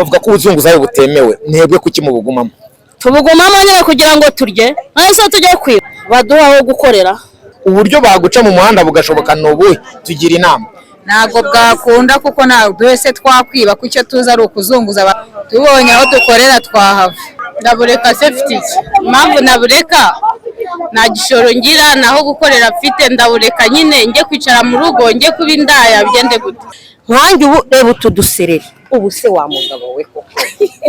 Bavuga ko ubuzunguzayi butemewe, mwebwe kuki mubugumamo? Tubugumamo nyine kugira ngo turye, nahise tujye kwiba baduha aho gukorera. Uburyo baguca mu muhanda bugashoboka ni ubuhe? Tugira inama. Ntabwo bwakunda kuko ntabwo twese twakwiba, ko icyo tuzi ari ukuzunguza. Tubonye aho dukorera twahava. Ndabureka se mfite iki? Impamvu nabureka, nta gishoro ngira, naho gukorera mfite. Ndabureka nyine njye kwicara mu rugo, njye kuba indaya, bigende gute? Nkanjye ubu reba utu dusereri, ubu se wa mugabo we koko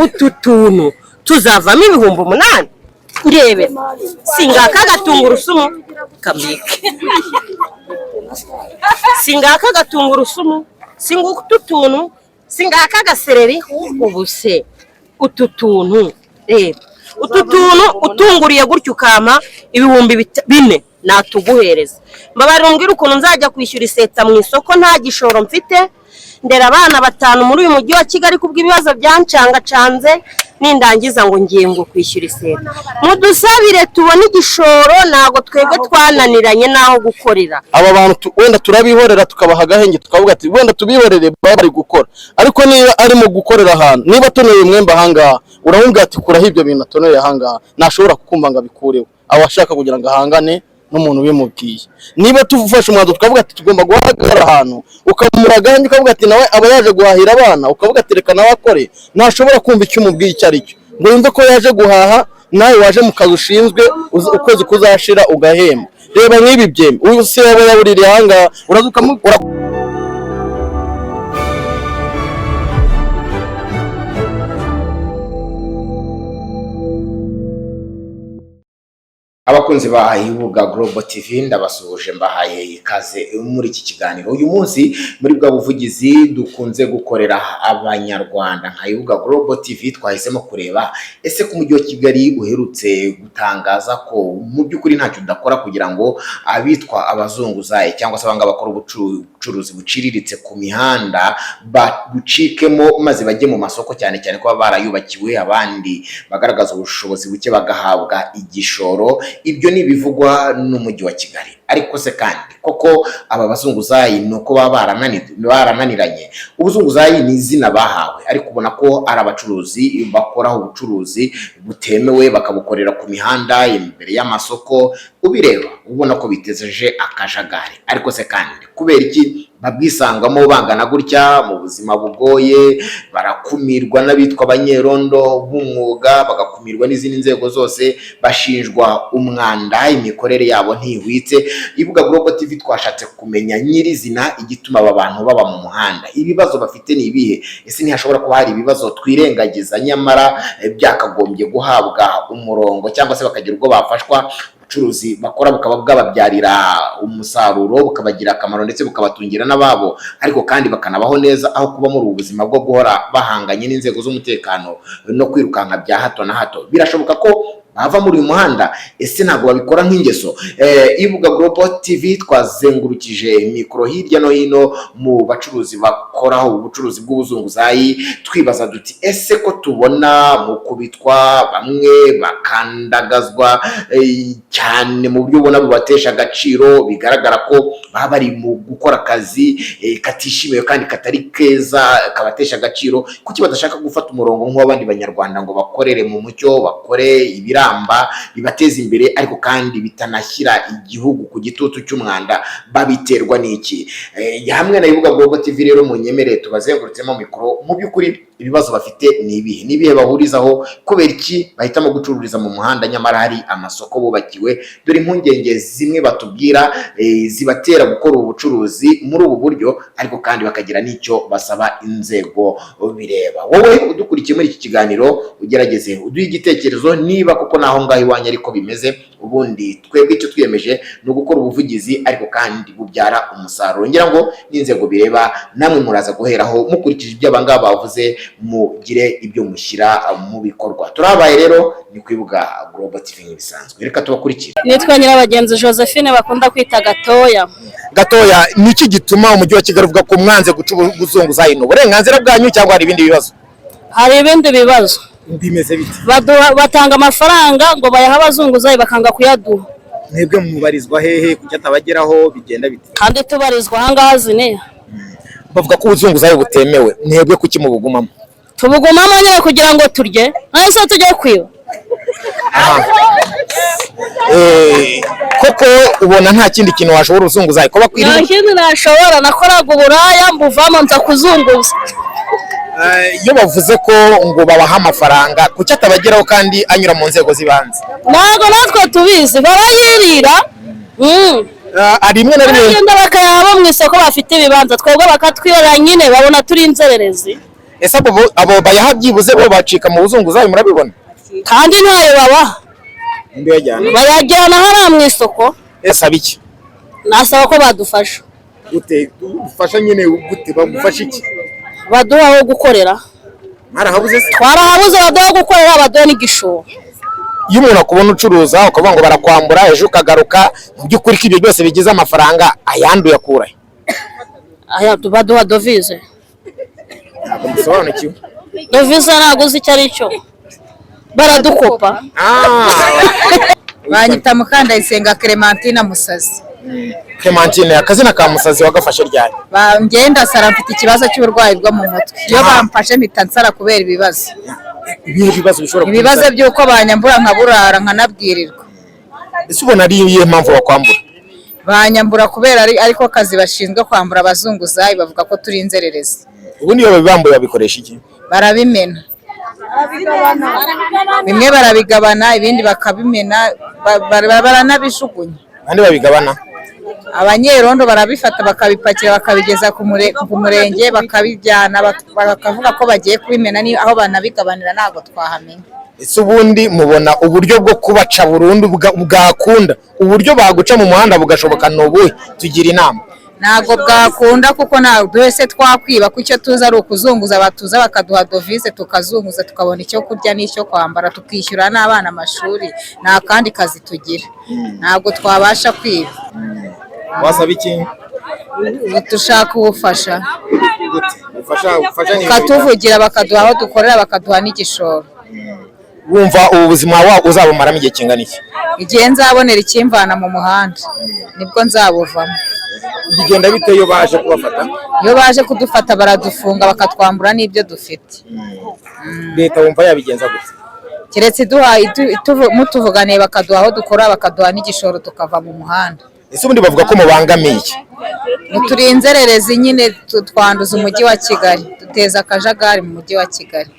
utu tuntu tuzavamo 8000? Ndebe singaka agatungurusumu kamike, singaka agatungurusumu, singuka utu tuntu, singaka agasereri. Ubu se utu tuntu, reba utu tuntu, utunguriye gutya ukampa 4000 natuguhereza. Mbabarira umbwire ukuntu nzajya kwishyura iseta mu isoko nta gishoro mfite. Ndera abana batanu muri uyu mujyi wa Kigali kubw'ibibazo byancangacanze, nindangiza ngo ngiye ngo kwishyura iseta. Mudusabire tubone igishoro, ntabwo twebwe twananiranye n'aho gukorera. Aba bantu wenda turabihorera, tukabaha agahenge, tukavuga ati wenda tubihorere baba bari gukora. Ariko niba arimo gukorera ahantu, niba atoneye umwembe ahangaha, uramubwira ati kuraho ibyo bintu atoneye ahangaha, ntashobora kukumva ngo abikureho, aba ashaka kugira ngo ahangane n'umuntu ubimubwiye. Niba tufashe umwanzuro tukavuga ati tugomba guhagarara ahantu, ukamura agahenge, ukavuga ati nawe aba yaje guhahira abana, ukavuga ati reka nawe akore, ntashobora kumva icyo umubwiye icyo ari cyo ngo yumve ko yaje guhaha, nawe waje mu kazi ushinzwe, ukwezi kuzashira ugahemba. Reba nk'ibi byembe, uyu se yaba yabuririye ahangaha, uraza ukamubwira. Abakunzi ba Ibuga Global TV, ndabasuhuje, mbahaye ikaze muri iki kiganiro. Uyu munsi muri bwa buvugizi dukunze gukorera Abanyarwanda nka Ibuga Global TV, twahisemo kureba ese ku mujyi wa Kigali uherutse gutangaza ko mu by'ukuri ntacyo udakora kugira ngo abitwa abazunguzayi cyangwa se abangaba bakora ubucuruzi buciriritse ku mihanda babucikemo maze bajye mu masoko, cyane cyane ko baba barayubakiwe, abandi bagaragaza ubushobozi buke bagahabwa igishoro. Ibyo ni ibivugwa n'umujyi wa Kigali. Ariko se kandi koko aba bazunguzayi ni uko baba barananiranye? Ubuzunguzayi ni izina bahawe, ariko ubona ko ari abacuruzi bakoraho ubucuruzi butemewe, bakabukorera ku mihanda, imbere y'amasoko, ubireba ubona ko biteje akajagari. Ariko se kandi kubera iki babwisangamo bangana gutya mu buzima bugoye? Barakumirwa n'abitwa abanyerondo b'umwuga, bagakumirwa n'izindi nzego zose, bashinjwa umwanda, imikorere yabo ntihwitse. Ibuga Global TV twashatse kumenya nyirizina igituma aba bantu baba mu muhanda, ibibazo bafite ni ibihe? Ese ntihashobora kuba hari ibibazo twirengagiza nyamara byakagombye guhabwa umurongo, cyangwa se bakagira ubwo bafashwa, ubucuruzi bakora bukaba bwababyarira umusaruro, bukabagira akamaro ndetse bukabatungira n'ababo, ariko kandi bakanabaho neza aho kuba muri ubu buzima bwo guhora bahanganye n'inzego z'umutekano no kwirukanka bya hato na hato? Birashoboka ko bava muri uyu muhanda? Ese ntabwo babikora nk'ingeso? Ibuga Global TV twazengurukije mikoro hirya no hino mu bacuruzi bakoraho ubucuruzi bw'ubuzunguzayi, twibaza duti ese ko tubona mu kubitwa, bamwe bakandagazwa cyane mu buryo ubona bubatesha agaciro, bigaragara ko baba bari mu gukora akazi katishimiwe kandi katari keza kabatesha agaciro, kuki badashaka gufata umurongo nk'uw'abandi Banyarwanda ngo bakorere mu mucyo, bakore ibiramba bibateza imbere, ariko kandi bitanashyira igihugu ku gitutu cy'umwanda? Babiterwa n'iki? Hamwe na Ibuga Global TV rero, munyemerere tubazengurutsemo mikoro. Mu by'ukuri ibibazo bafite ni ibihe? Ni ibihe bahurizaho? Kubera iki bahitamo gucururiza mu muhanda nyamara hari amasoko bubakiwe? Dore impungenge zimwe batubwira zibatera gukora ubu bucuruzi muri ubu buryo, ariko kandi bakagira n'icyo basaba inzego bireba. Wowe udukurikiye muri iki kiganiro, ugerageze uduhe igitekerezo niba koko naho ngaho iwanyu ariko bimeze. Ubundi twebwe icyo twiyemeje ni ugukora ubuvugizi ariko kandi bubyara umusaruro. Ngira ngo n'inzego bireba namwe muraza guheraho mukurikije ibyo abangaba bavuze, mugire ibyo mushyira mu bikorwa. Turabaye rero ni ku Ibuga Global TV nk'ibisanzwe, reka tubakurikire. Nitwa Nyirabagenzi Josephine, bakunda kwita Gatoya. Gatoya, niki gituma umujyi wa Kigali uvuga ko mwanze guca ubuzunguzayi? Ni uburenganzira bwanyu cyangwa hari ibindi bibazo? Hari ibindi bibazo. Bimeze bite? Batanga amafaranga ngo bayahe abazunguzayi, bakanga kuyaduha. Mwebwe mubarizwa hehe? Kuki atabageraho? Bigenda bite? Kandi tubarizwa ahangaha ziniya. Bavuga ko ubuzunguzayi butemewe, mwebwe kuki mubugumamo? Tubugumamo nyine kugira ngo turye, none se tujye kwiba? Koko ubona nta kindi kintu washobora ubuzunguzayi kuba Nta kwiriwe? kindi nashobora. Nakoraga uburaya, mbuvamo, nza kuzunguza. Iyo bavuze ko ngo babaha amafaranga, kuki atabageraho kandi anyura mu nzego z'ibanze? Ntabwo natwe tubizi, barayirira. Rimwe na rimwe Baragenda bakayaha bo mu isoko bafite ibibanza, twebwe bakatwihorera nyine, babona turi inzererezi. Ese abo bayaha byibuze bo bacika mu buzunguzayi, murabibona? Kandi ntayo babaha. Indi yajyana? Bayajyana hariya mu isoko. Ese iki? Nasaba ko badufasha. Gute ufasha nyine? Gute bagufasha iki? Baduha aho gukorera. Mwarahabuze se? Twarahabuze. Baduha aho gukorera, baduha n'igishoro. Iyo umuntu akubona ucuruza, ukavuga ngo barakwambura, ejo ukagaruka, mu by'ukuri ko ibyo byose bigize amafaranga, ayandi uyakura he? Aya baduha dovize. Ntabwo musobanukiwe. Dovize ntabwo uzi icyo ari cyo? Baradukopa. Banyita Mukandayisenga Clementine Musazi. Clementine, akazina ka Musazi wagafashe ryari? Ngenda sara, mfite ikibazo cy'uburwayi bwo mu mutwe. Iyo bamfashe mpita nsara kubera ibibazo. Ibihe bibazo bishobora Ibibazo by'uko banyambura nkaburara, nkanabwirirwa. Ese ubona ari iyihe mpamvu bakwambura? Banyambura kubera ariko kazi bashinzwe kwambura abazunguzayi, bavuga ko turi inzererezi. Ubundi iyo babibambuye babikoresha iki? Barabimena, bimwe barabigabana, ibindi bakabimena, baranabijugunya. Abandi babigabana? Abanyerondo barabifata, bakabipakira, bakabigeza ku murenge, bakabijyana, bakavuga ko bagiye kubimena. Ni aho banabigabanira ntabwo twahamenya. Ese ubundi mubona uburyo bwo kubaca burundu bwakunda, uburyo baguca mu muhanda bugashoboka ni ubuhe? Tugira inama. Ntabwo bwakunda kuko ntabwo wese twakwiba, kuko icyo tuzi ari ukuzunguza. Batuza bakaduha dovize, tukazunguza, tukabona icyo kurya n'icyo kwambara, tukishyura n'abana amashuri. Nta kandi kazi tugira, ntabwo twabasha kwiba. Wasaba iki? Dushaka ubufasha. Gute ubufasha? Ubufasha ni Tukatuvugira, bakaduha aho dukorera, bakaduha n'igishoro. Wumva ubu buzima uzabumaramo igihe kingana iki? Igihe nzabonera ikimvana mu muhanda nibwo nzabuvamo. Bigenda bite iyo baje kubafata? Iyo baje kudufata baradufunga, bakatwambura n'ibyo dufite. Leta wumva yabigenza gute? Keretse iduha mutuvuganiye, bakaduha aho dukora, bakaduha n'igishoro, tukava mu muhanda. Ese ubundi bavuga ko mubangamiye iki? Turi inzererezi nyine, twanduza umujyi wa Kigali, duteza akajagari mu mujyi wa Kigali.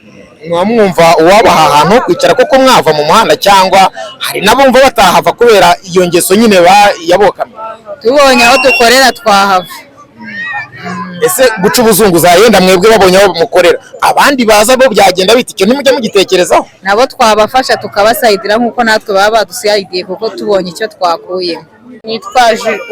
Mwaba mwumva uwabaha ahantu ho kwicara koko mwava mu muhanda, cyangwa hari n'abumva batahava kubera iyo ngeso nyine yabokamye? Tubonye aho dukorera twahava. Ese guca ubuzunguzayi, yenda mwebwe babonye aho mukorera, abandi baza bo byagenda bite? Icyo ntimujya mugitekerezaho? Nabo twabafasha, tukabasayidira nk'uko natwe baba badusayidiriye, kuko tubonye icyo twakuyemo. Nitwa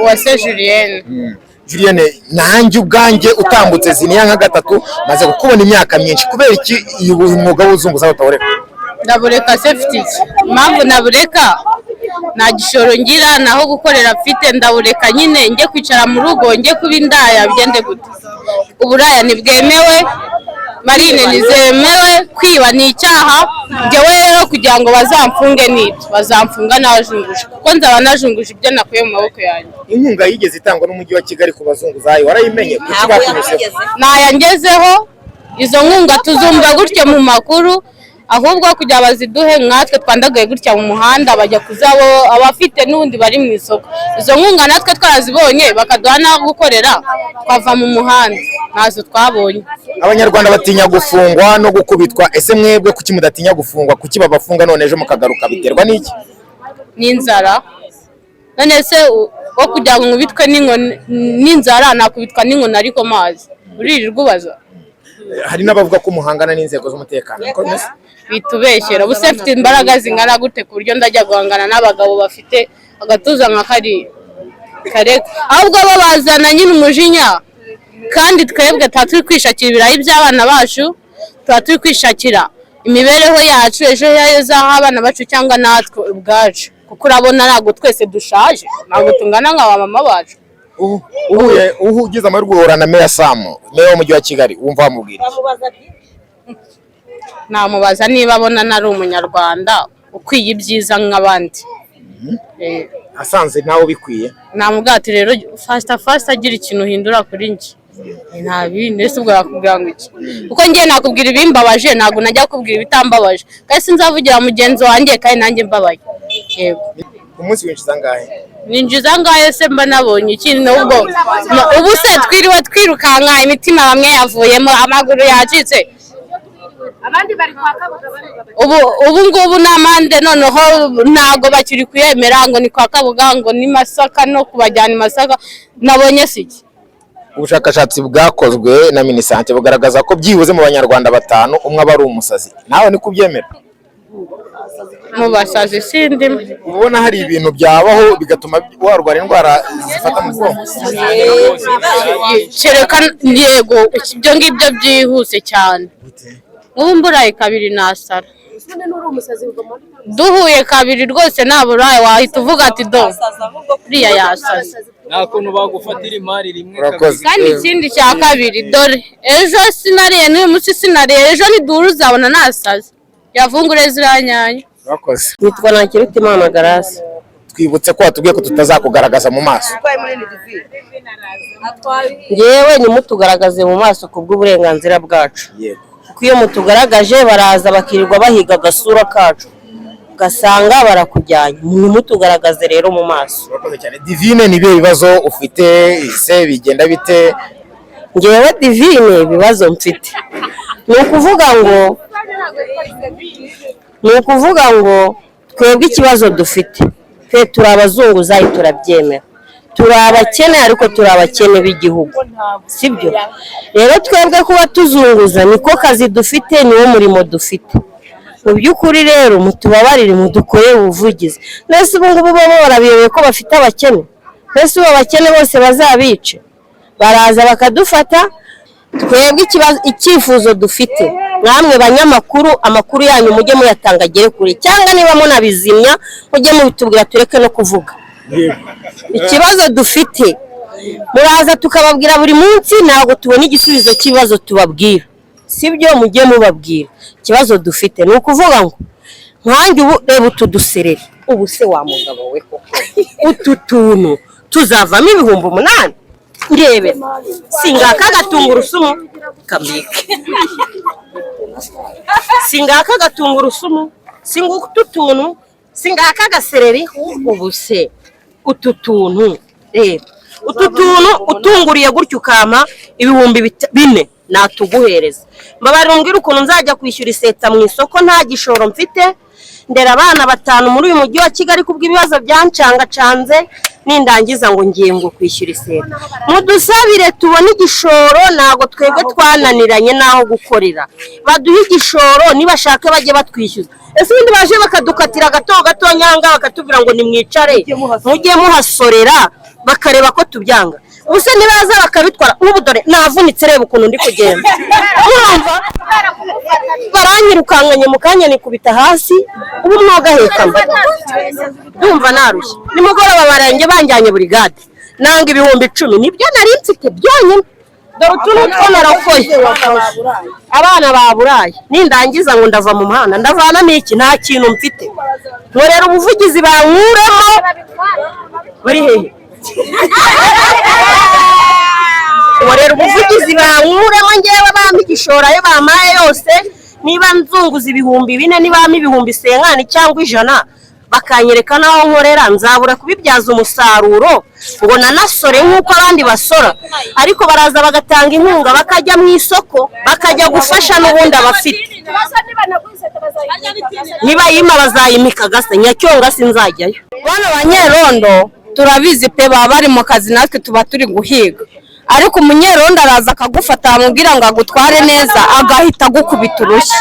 Uwase Julienne. Julienne, nanjye ubwanjye utambutse ziniya nka gatatu, maze kukubona imyaka myinshi. Kubera iki uyu mwuga w'ubuzunguzayi utawureka? Ndabureka se mfite iki? Impamvu nabureka, nta gishoro ngira, naho gukorera mfite. Ndabureka nyine njye kwicara mu rugo, njye kuba indaya, bigende gute? Uburaya ntibwemewe, marine ntizemewe, kwiba ni icyaha. Njyewe rero kugira ngo bazamfunge n'ibyo bazamfunga najunguje, kuko nzaba najunguje ibyo nakuye mu maboko yanjye. Inkunga yigeze itangwa n'umujyi wa Kigali ku bazunguzayi warayimenye? Kuki bakunyuzeho? Ntayangezeho. Izo nkunga tuzumva gutyo mu makuru, ahubwo kugira baziduhe nkatwe twandagaye gutya mu muhanda, bajya kuzabo abafite n'ubundi bari mu isoko. Izo nkunga natwe twarazibonye, bakaduha n'aho gukorera, twava mu muhanda. Ntazo twabonye. Abanyarwanda batinya gufungwa no gukubitwa. Ese mwebwe kuki mudatinya gufungwa? Kuki babafunga none ejo mukagaruka? Biterwa n'iki? N'inzara. None se wo kugira ngo nkubitwe n'inkoni n'inzara, nakubitwa n'inkoni ariko mazi uririrwa ubaza. Hari n'abavuga ko muhangana n'inzego z'umutekano. Niko bimeze? Bitubeshyera. Ubuse mfite imbaraga zingana gute ku buryo ndajya guhangana n'abagabo bafite agatuza nka kariya kareka? Ahubwo bo bazana nyine umujinya, kandi twebwe tuba turi kwishakira ibirayi by'abana bacu, tuba turi kwishakira imibereho yacu, ejo heza h'abana bacu cyangwa natwe ubwacu, kuko urabona ntabwo twese dushaje, ntabwo tungana nka ba mama bacu. Uhuye ugize amahirwe uhura na Meya Sam, meya w'umujyi wa Kigali, wumva wamubwira iki? Namubaza niba abona nari umunyarwanda ukwiye ibyiza nk'abandi. Asanze nawe ubikwiye? Namubwira ati rero fasita fasita, agira ikintu uhindura kuri njye. Nta bindi. Ese ubwo nakubwira ngo iki? Kuko ngiye nakubwira ibimbabaje, ntabwo najya kukubwira ibitambabaje, kandi sinzavugira mugenzi wanjye kandi nanjye mbabaye. Yego. Ku munsi winjiza angahe? Ninjiza angahe se mba nabonye ikindi? Ubwo ubu se twiriwe twirukanka, imitima bamwe yavuyemo, amaguru yacitse. Ubu ngubu ni amande, noneho ntabwo bakiri kuyemera ngo ni kwa Kabuga, ngo ni Masaka, no kubajyana i Masaka nabonye si iki. Ubushakashatsi bwakozwe na Minisante bugaragaza ko byibuze mu Banyarwanda batanu umwe aba ari umusazi. Nawe niko ubyemera? Mu basazi sindimo. Uba ubona hari ibintu byabaho bigatuma warwara indwara zifata mu bwonko? Kereka yego, ibyo ngibyo byihuse cyane. Nk'ubu mburaye kabiri nasara. Duhuye kabiri rwose nta burayi, wahita uvuga ati do uriya yasaze. Nta kuntu bagufatira imari rimwe. Urakoze. Kandi ikindi cya kabiri, dore ejo sinariye, n'uyu munsi sinariye, ejo niduhura uzabona nasaze yavungure ziriya nyanya. Urakoze. Nitwa Ntakirutimana Garasi. Twibutse ko watubwiye ko tutazakugaragaza mu maso. Ngewe ntimutugaragaze mu maso ku bw'uburenganzira bwacu. Yego. Kuko iyo mutugaragaje baraza bakirirwa bahiga agasura kacu, ugasanga barakujyanye. Ntimutugaragaze rero mu maso. Urakoze cyane. Divine, ni ibihe bibazo ufite ese? Bigenda bite? Ngewe Divine, ibibazo mfite ni ukuvuga ngo twebwe ikibazo dufite, twe turi abazunguzayi turabyemera, turi abakene, ariko turi abakene b'igihugu, sibyo? Rero twebwe kuba tuzunguza niko kazi dufite, niwo murimo dufite. Mu by'ukuri rero mutubabarire, mudukorere ubuvugizi. Mbese ubu ngubu bo barabiyobewe ko bafite abakene? Mbese ubu abakene bose bazabice? Baraza bakadufata. Twebwe ikibazo, icyifuzo dufite, namwe banyamakuru, amakuru yanyu mujye muyatanga agere kure, cyangwa niba munabizimya mujye mubitubwira tureke no kuvuga. Ikibazo dufite, muraza tukababwira buri munsi, ntabwo tubona igisubizo cy'ibibazo tubabwira, sibyo? Mujye mubabwira ikibazo dufite. Ni ukuvuga ngo nkanjye ubu reba utu dusereri, ubu se wa mugabo we koko utu tuntu tuzavamo 8000? Ndebe singaka agatungurusumu kambike, singaka agatungurusumu, singuka utu tuntu, singaka agasereri. Ubu se utu tuntu, reba utu tuntu, utunguriye gutya ukampa 4000 natuguhereza. Mbabarira umbwire ukuntu nzajya kwishyura iseta mu isoko nta gishoro mfite. Ndera abana batanu muri uyu mujyi wa Kigali kubw'ibibazo byancangacanze, nindangiza ngo ngiye ngo kwishyura iseta. Mudusabire tubone igishoro, ntabwo twebwe twananiranye n'aho gukorera. Baduhe igishoro, nibashake bajye batwishyuza. Ese ubundi baje bakadukatira gato gato nyanga, bakatubwira ngo nimwicare mujye muhasorera, bakareba ko tubyanga. Ubuse nibaza bakabitwara? Nk'ubu dore navunitse, reba ukuntu ndi kugenda. Urumva baranyirukankanye mu kanya nikubita hasi, ubu mwogahekamo, ndumva narushye. Nimugoroba barenge banjyanye burigade, nanga 10,000 nibyo nari mfite byonyine. Dore utu ni utwo narakoye, abana baburaye. Nindangiza ngo ndava mu muhanda, ndavanamo iki? Nta kintu mfite. Nkorera ubuvugizi bankuremo. Bari hehe? Nkorera ubuvugizi bankuremo ngewe, bampa igishoro ayo bampaye yose. Niba nzunguza 4000, niba bampa 50,000 cyangwa 100, bakanyereka n'aho nkorera, nzabura kubibyaza umusaruro ngo nanasore nk'uko abandi basora. Ariko baraza bagatanga inkunga, bakajya mu isoko, bakajya gufasha n'ubundi abafite. Nibayima bazayimika gase nyacyonga, sinzajyayo. Bano banyerondo turabizi pe, baba bari mu kazi, natwe tuba turi guhiga. Ariko umunyerondo araza akagufata, wamubwira ngo agutware neza, agahita agukubita urushyi.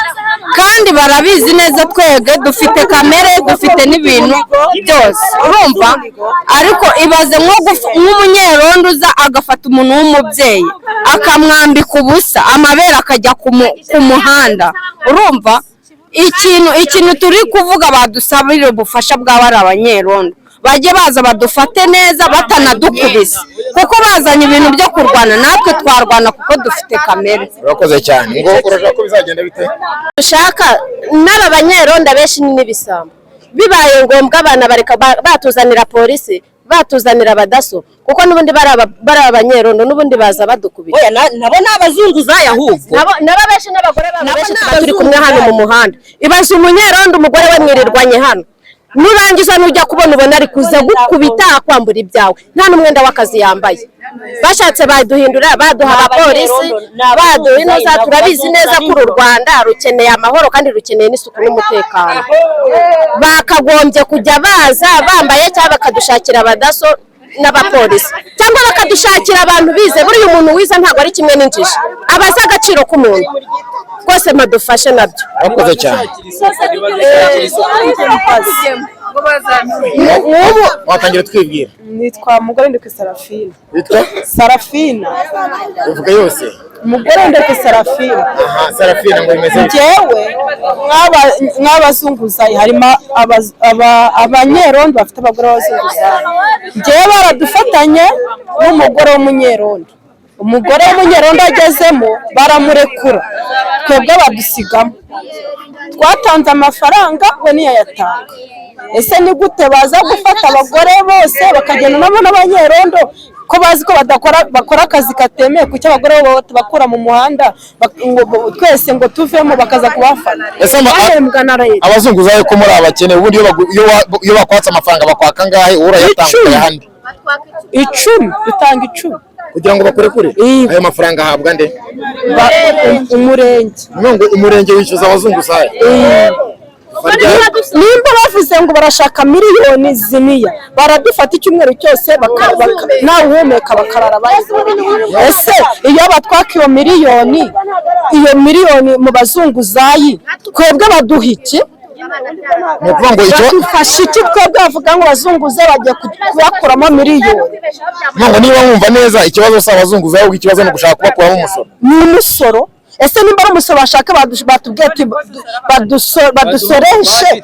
Kandi barabizi neza, twebwe dufite kamere, dufite n'ibintu byose, urumva? Ariko ibaze nk'umunyerondo uza agafata umuntu w'umubyeyi akamwambika ubusa, amabere akajya ku muhanda, urumva? Ikintu turi kuvuga, badusabira ubufasha bw'aba ari abanyerondo, bajye baza badufate neza batanadukubise, kuko bazanye ibintu byo kurwana, natwe twarwana kuko dufite kamere. Urakoze cyane. Ngo urashaka ko bizagenda bite? Dushaka n'aba banyerondo benshi ni n'ibisambo. Bibaye ngombwa abana bareka batuzanira polisi. Batuzanira abadaso, kuko n'ubundi bari abanyerondo, n'ubundi baza badukubita. Oya, nabo ni abazunguzayi ahubwo. Nabo benshi n'abagore babo Nabo benshi ni tuba turi kumwe hano mu abazunguzayi. muhanda. Ibaze umunyerondo, umugore we mwirirwanye hano, nurangiza nujya kubona ubona ari kuza gukubita, akwambura ibyawe, nta n'umwenda w'akazi yambaye. Bashatse baduhindura, baduha Ni abapolisi, abanyerondo, ni baduha abazunguzayi, inoza. ni Turabizi neza ko uru abazunguza. Rwanda rukeneye amahoro kandi rukeneye n'isuku n'umutekano. Bakagombye kujya baza bambaye, cyangwa bakadushakira abadaso n'abapolisi, cyangwa bakadushakira abantu bize. Buriya umuntu wize ntabwo ari kimwe n'injiji, aba azi agaciro k'umuntu. Rwose madufashe nabyo. Urakoze cyane. Nk'ubu Watangira twibwira. Nitwa Mugore Ndekwe Sarafina. Witwa? Sarafina. Uvuga yose. Mugore Ndekwe Sarafina. Aha, Sarafina, ngo bimeze bite? Njyewe nk'abazunguzayi harimo abanyerondo bafite abagore b'abazunguzayi. Njyewe baradufatanye n'umugore w'umunyerondo. Umugore w'umunyerondo agezemo baramurekura, twebwe badusigamo. Twatanze amafaranga, we ntiyayatanga. Ese ni gute baza gufata abagore bose bakagenda nabo n'abanyerondo, ko bazi ko badakora, bakora akazi katemewe? Kuki abagore bo bakura mu muhanda ngo twese ngo tuvemo, bakaza kubafata? Ese Bahembwa na leta. Abazunguzayi ko muri abakene, ubundi iyo bakwatse amafaranga bakwaka angahe? Wowe urayatanga 10. ukayahandi? 10, dutanga 10. Kugira ngo bakurekure, ayo mafaranga ahabwa nde? Umurenge. Ni ngo umurenge wishyuza abazunguzayi? Nimba bavuze ngo barashaka miliyoni ziniya, baradufata icyumweru cyose nawe uhumeka, bakarara bayibona. Ese iyo batwaka iyo miliyoni, iyo miliyoni mu bazunguzayi, twebwe baduha iki? Ni ukuvuga ngo icyo Badufasha iki twebwe? Bavuga ngo bazunguze bagiye kubakuramo miliyoni. Ni ngo niba wumva neza, ikibazo si abazunguzayi, ahubwo ikibazo ni ugushaka kubakuramo umusoro. Ni umusoro. Ese nimba ari umusoro bashaka, batubwiye ati badusoreshe,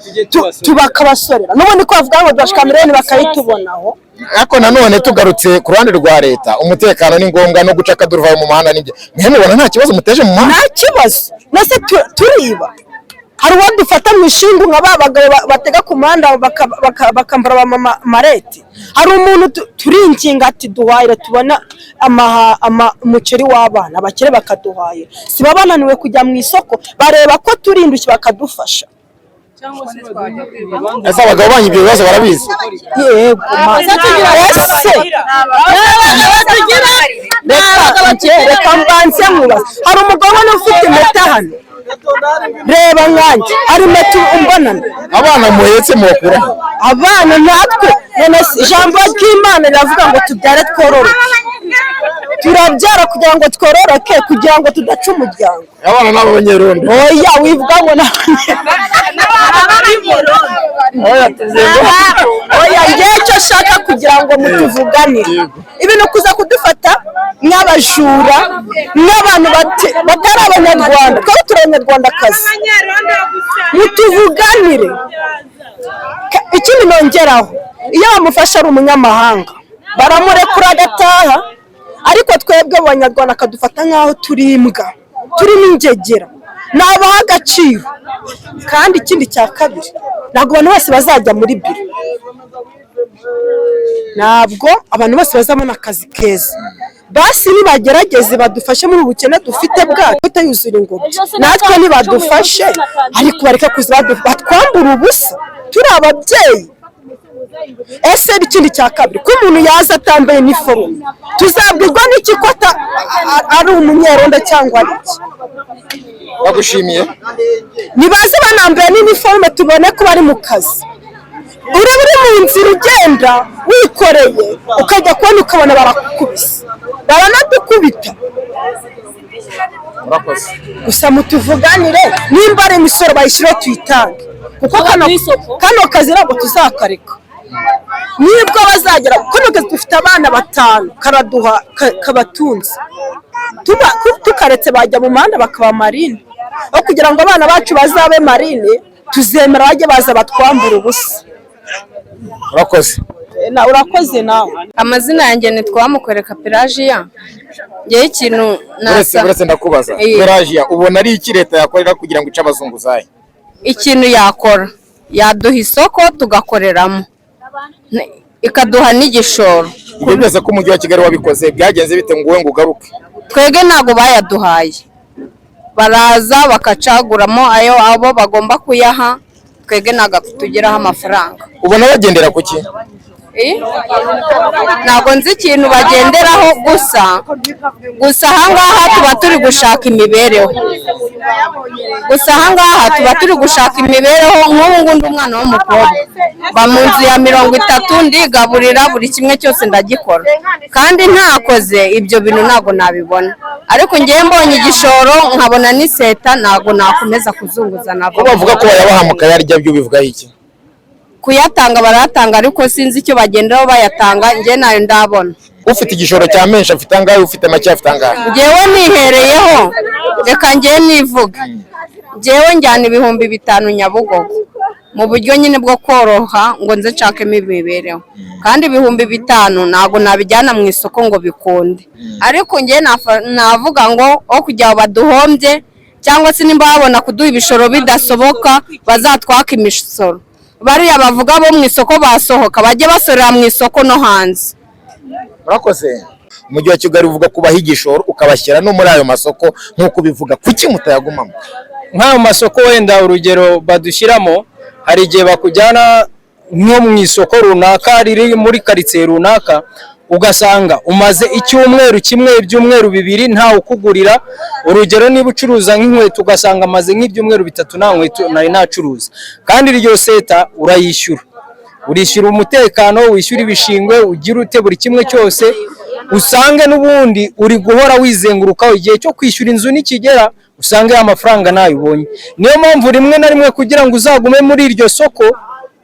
tubakabasorera. N'ubundi ko bavuga ngo dushaka miliyoni bakayitubonaho. Ariko nanone tugarutse ku ruhande rwa leta, umutekano ni ngombwa, no guca akaduruvayo mu muhanda nibyo. Mwe mubona nta kibazo muteje mu muhanda? Nta kibazo. Nase turiba? Hari uwo dufata mu ishingu nka ba bagabo batega ku muhanda bakambara ba mama marete? Hari umuntu turinginga ati duhahire tubona umuceri w'abana? Abakire bakaduhahira, si baba bananiwe kujya mu isoko, bareba ko turi indushyi bakadufasha. Ese abagabo banyu ibyo bibazo barabizi? Yego ma. Ese reka mbanze nkubaze, hari umugabo ubona ufite impeta hano? Reba nkanjye, hari impeta umbonana? Abana muhetse mubakura? Abana natwe, none se ijambo ry'Imana riravuga ngo tubyare twororoke. Turabyara kugira ngo twororoke, kugira ngo tudaca umuryango. Abana ni abanyerondo. Oya, wivuga ngo ni Oya, tuvuze ngo Oya, ngewe icyo nshaka kugira ngo mutuvuganire, ibintu kuza kudufata nk'abajura, nk'abantu batari abanyarwanda, twaba turi abanyarwandakazi, mutuvuganire. Ikindi nongeraho, iyo bamufashe ari umunyamahanga baramurekura agataha, ariko twebwe abanyarwanda akadufata nk'aho turi imbwa, turi n'ingegera. Nabaha agaciro. Kandi ikindi cya kabiri, ntabwo abantu bose bazajya muri biro, ntabwo abantu bose bazabona akazi keza. Basi nibagerageze badufashe muri ubu bukene dufite bwacu, tutayuzura ingobyi. Natwe nibadufashe, ariko bareke kuza batwambura ubusa turi ababyeyi. Ese ikindi cya kabiri, ko umuntu yaza atambaye iniforume, tuzabwirwa n'iki ko ari umunyerondo cyangwa ari iki? Bagushimiye. Nibaze banambaye n'iniforume tubone ko bari mu kazi. Uraba uri mu nzira ugenda wikoreye, ukajya kubona ukabona barakukubise, baranadukubita. Murakoze. Gusa mutuvuganire, nimba ari imisoro bayishyiraho tuyitange, kuko kano kazi ntabwo tuzakareka nibwo bazagera. Kano kazi dufite abana batanu, karaduha kabatunze. Tukaretse bajya mu muhanda bakaba marine. Aho kugira ngo abana bacu bazabe marine, tuzemera bajye baza batwambura ubusa. Urakoze. Urakoze nawe. Amazina yanjye ni Twamukoreka Pelagia. Ngewe ikintu Uretse nasa uretse ndakubaza. Pelagia, ubona ari iki leta yakorera kugira ngo ice abazunguzayi? Ikintu yakora, yaduha isoko tugakoreramo. ikaduha n'igishoro. Ibyo byose ko umujyi wa Kigali wabikoze, byagenze bite ngo wowe ngo ugaruke? Twebwe ntabwo bayaduhaye, baraza bakacaguramo ayo abo bagomba kuyaha, twebwe ntabwo tugeraho amafaranga. Ubona bagendera ku ki? Ntabwo nzi ikintu bagenderaho, gusa ahangaha tuba turi gushaka imibereho, gusa ahangaha tuba turi gushaka imibereho. Nk'ubu ngubu ndi umwana w'umukobwa, mba mu nzu ya 30, ndigaburira, buri kimwe cyose ndagikora, kandi ntakoze ibyo bintu ntabwo nabibona. Ariko ngewe mbonye igishoro nkabona n'iseta, ntabwo nakomeza kuzunguza. Ko Ntabwo bavuga ko bayabaha mukayarya, byo bivugaho iki? Kuyatanga barayatanga, ariko sinzi icyo bagenderaho bayatanga, njye nayo ndabona. Ufite igishoro cya menshi afite angahe? Ufite make afite angahe? Njyewe nihereyeho, reka njyewe nivuge, njyewe njyana 5000 Nyabugogo mu buryo nyine bwo koroha ngo nze nshakemo imibereho, kandi 5000 ntabwo nabijyana mu isoko ngo bikunde. Ariko njyewe navuga ngo aho kugira ngo baduhombye, cyangwa se nimba babona kuduha ibishoro bidasoboka, bazatwaka imisoro. Bariya bavuga bo mu isoko basohoka, bajye basorera mu isoko no hanze. Murakoze. Umujyi wa Kigali uvuga kubaha igishoro ukabashyira no muri ayo masoko nk'uko ubivuga, kuki mutayagumamo? Nk'ayo masoko wenda urugero badushyiramo, hari igihe bakujyana nko mu isoko runaka riri muri karitsiye runaka, ugasanga umaze icyumweru kimwe, ibyumweru 2 ntawe ukugurira. Urugero niba ucuruza nk'inkweto, ugasanga amaze nk'ibyumweru 3 nta nkweto nari nacuruza, kandi iryo seta urayishyura, urishyura umutekano, wishyura ibishingwe, ugira ute, buri kimwe cyose, usange n'ubundi uri guhora wizengurukaho. Igihe cyo kwishyura inzu nikigera, usange ya mafaranga nayo ubonye. Niyo mpamvu rimwe na rimwe kugira ngo uzagume muri iryo soko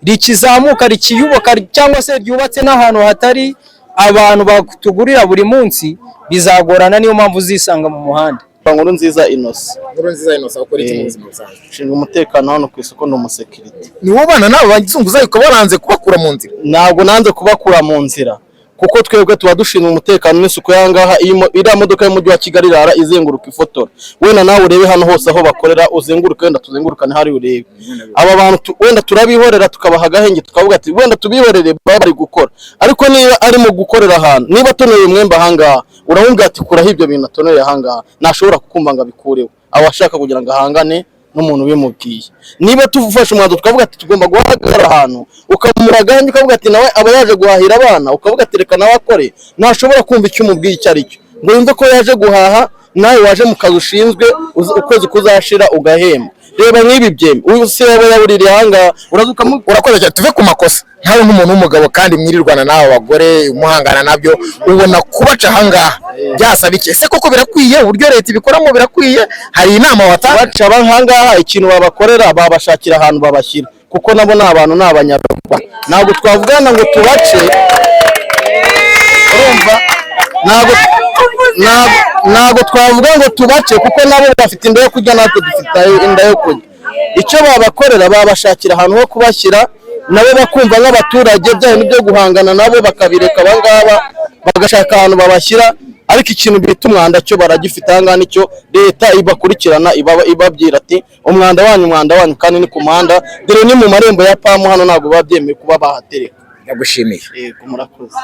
rikizamuka, rikiyubaka, cyangwa se ryubatse n'ahantu hatari abantu batugurira buri munsi, bizagorana. Niyo mpamvu uzisanga mu muhanda. Nkuru Nziza Innocent. Nkuru Nziza Innocent, ukora iki mu buzima busanzwe? Nshinzwe umutekano hano ku isoko, ni umusekirite. Ni wowe ubana n'abo bazunguzayi ukaba waranze kubakura mu nzira? Ntabwo nanze kubakura mu nzira, kuko twebwe tuba dushinzwe umutekano n'isuku y'ahangaha. Iriya modoka y'umujyi wa Kigali irara izenguruka ifotora. Wenda nawe urebe hano hose aho bakorera, uzenguruke, wenda tuzengurukane hari urebe aba bantu. Wenda turabihorera tukabaha agahenge, tukavuga ati wenda tubihorere baba bari gukora, ariko niba arimo gukorera ahantu, niba atonoye umwembe ahangaha, uramubwira ati kuraho ibyo bintu atonoye ahangaha, ntashobora kukumva ngo abikureho, aba ashaka kugira ngo ahangane n'umuntu ubimubwiye. Niba tufashe umwanzuro tukavuga ati tugomba guhagarara ahantu, ukamura agahenge, ukavuga ati nawe aba yaje guhahira abana, ukavuga ati reka nawe akore, ntashobora kumva icyo umubwiye icyo ari cyo ngo yumve ko yaje guhaha, nawe waje mu kazi ushinzwe, ukwezi kuzashira ugahemba. Reba nk'ibi byembe, uyu se yaba yabuririye ahangaha, uraza Urakoze cyane. Tuve ku makosa. Nkawe nk'umuntu w'umugabo kandi mwirirwana n'aba bagore umuhangana nabyo, ubona kubaca ahangaha byasaba iki? Ese koko birakwiye? Uburyo leta ibikoramo birakwiye? Hari inama watanga? Baca ahangaha, ikintu babakorera, babashakira ahantu babashyira, kuko nabo ni abantu, ni Abanyarwanda. Ntabwo twavugana ngo tubace, urumva, ntabwo twavuga ngo tubace, kuko nabo bafite inda yo kurya, natwe dufite inda yo kurya. Icyo babakorera, babashakira ahantu ho kubashyira, nabo bakumva nk'abaturage, bya bintu byo guhangana nabo bakabireka, abangaba bagashaka ahantu babashyira. Ariko ikintu bita umwanda cyo baragifite ahangaha, nicyo leta ibakurikirana, ibabwira ati umwanda wanyu, umwanda wanyu, kandi ni ku muhanda, dore ni mu marembo ya PAM hano, ntabwo biba byemewe kuba bahatereka. Ndagushimiye. Yego, murakoze.